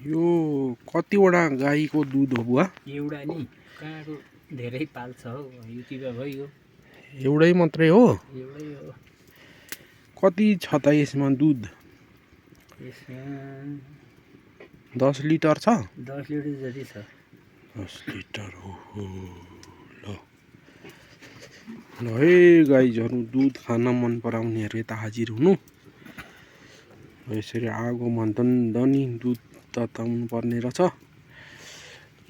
यो कतिवटा गाईको दुध हो बुवा? एउटा नि कहाँको धेरै पाल्छ हौ युट्युबमा भयो एउटै मात्रै हो? एउटै हो। कति छ त यसमा दुध? यसमा 10 लिटर छ? 10 लिटर जति छ। 10 लिटर हो ल ल है गाईहरू दुध खान मन पराउनेहरू यता हाजिर हुनु। यसरी आगोमा दनी दुध तताउनु पर्ने रहेछ।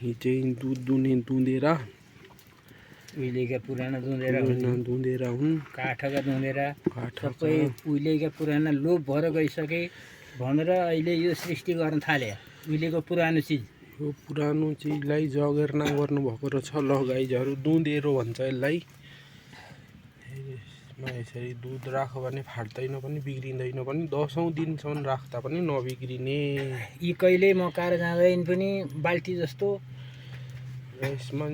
यी चाहिँ दुध दुँदेरा उहिलेका पुराना दुँदेरा हुन्, काठका दुँदेरा सबै उहिलेका पुराना लोप भएर गइसके भनेर अहिले यो सृष्टि गर्न थाले। उहिलेको पुरानो चिज, यो पुरानो चिजलाई जगेर्ना गर्नुभएको रहेछ। ल गाईहरू दुँदेरो भन्छ यसलाई। यसरी दुध राख्यो भने फाट्दैन पनि बिग्रिँदैन पनि, 10औं दिनसम्म राख्दा पनि नबिग्रिने। यी कहिले मकाएर जाँदैन पनि बाल्टी जस्तो। र यसमा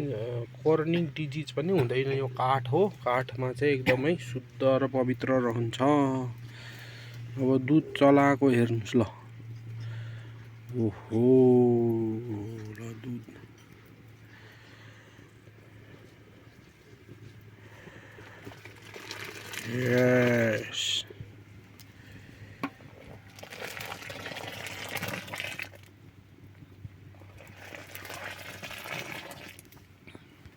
कर्निङ डिजिज पनि हुँदैन। यो काठ हो, काठमा चाहिँ एकदमै शुद्ध र पवित्र रहन्छ। अब दुध चलाएको हेर्नुहोस् ल। ओहो